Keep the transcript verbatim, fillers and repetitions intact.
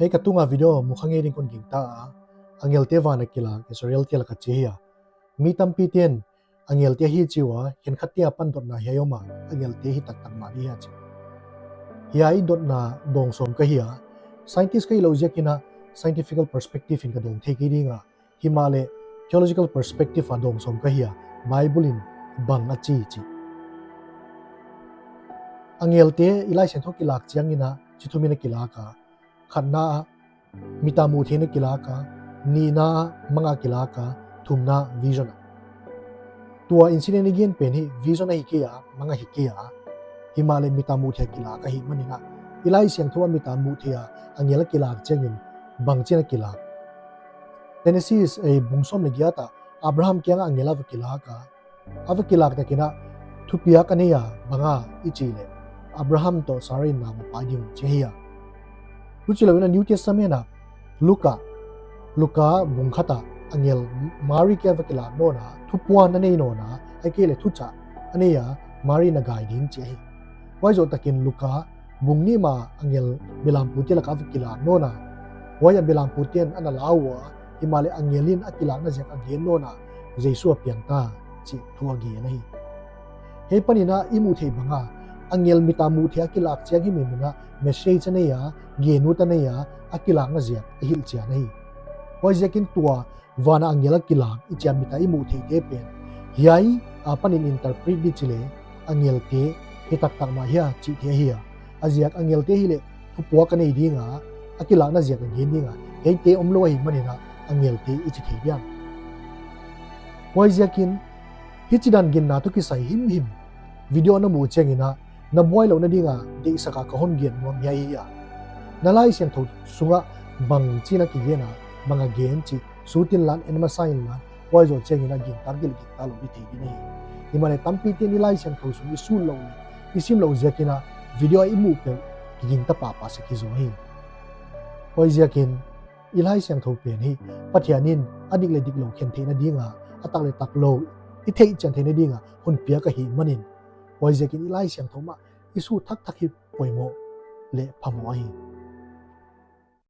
Hiai ka tunga video mukha ngei ding kon gingta a, angelte van a kilak Israelte lak a chi ahi a. Mi tampite'n angelte ahi chi ua, khenkhatte apan dotna hiai om a, angelte hi taktak mah di hia chi. Hiai dotna dawng sawm ka hi a, scientist ka hih louh ziak in a, scientific perspective in ka dawng thei kei ding a, himahleh theological perspective a dawng sawm ka hi a, Bible in bang a chi chih. Angelte i Laisiangthou kilak chiang in a chi thum in a kilak a, khatna ah mit a muhtheih in a kilak a, nihna ah mang a kilak a, thumna vision a. Tua incident i gen pen hi vision ahi kei a, mang ahi kei a, himahleh mit a muhtheih a kilak ahih manin a, i Laisiangthou a mit a muhtheih a angel a kilak chiang in bangchi'n a kilak. Genesis bung sawm leh giat ah Abraham kiang ah angel a va kilak a, a va kilak tak in a thupiak a nei a, bang a i chih leh Abraham toh Sarai in naupang pai ding uh chi ahi a. Huchilou in a New Testament a Luka, Luka bung khat a angel Mari kiang a va kilak nawn a, thupuan a nei nawn a, ahihkeileh thuchah a nei a, Mari in a gai ding chi ahi. Huai zoh tak in Luka bung nih ma angel belampute lak a va kilak nawn a, huai a belampute'n ana lau ua, himahleh angel in a kilakna ziak a gen nawn a, Jesu a piang ta chih thu a gen ahi. Hiai panin a i muhtheih bang a, angel mit a muhtheih a kilak chiang himhim in a message a nei a, gen ut a nei a, a kilakna ziak a hilhchian ahi. Huaiziakin tua van a angel a kilak i chi a mit a i muhtheihte pen, hiai apan in interpret di chi leh, angelte hi taktak mah hia chih theih ahi a. A ziak angelte hileh thupuak a nei ding a, a kilakna ziak a gen ding a, hiaite omlou ahih manin a angelte i chi thei diam? Huaiziakin hichidan ginna toh kisai himhim video na muh chiang in a, na buailouhna ding a deihsak a ka hon gen nuam hiai hi a. Na Laisiangthou sung ah bangchi'n a kigen a, bang a gen chih sut inla, en masa inla, huai zoh chiang in a gintak di leh gintak lou di thei ding ahi. Himahleh tampite'n i Laisiangthou sung i sut louh leh i sim louh ziak in a video a i muh peuh kigingta pahpah sek hi zaw hi. Huaiziakin i Laisiangthou pen hi Pathian in a dik leh diklou khen theihna ding a, a tak leh taklou i theihchian theihna ding a hon piak ahih manin, huaiziakin i Laisiangthou mah i sut thakthak hi poimoh leh phamawh ahi.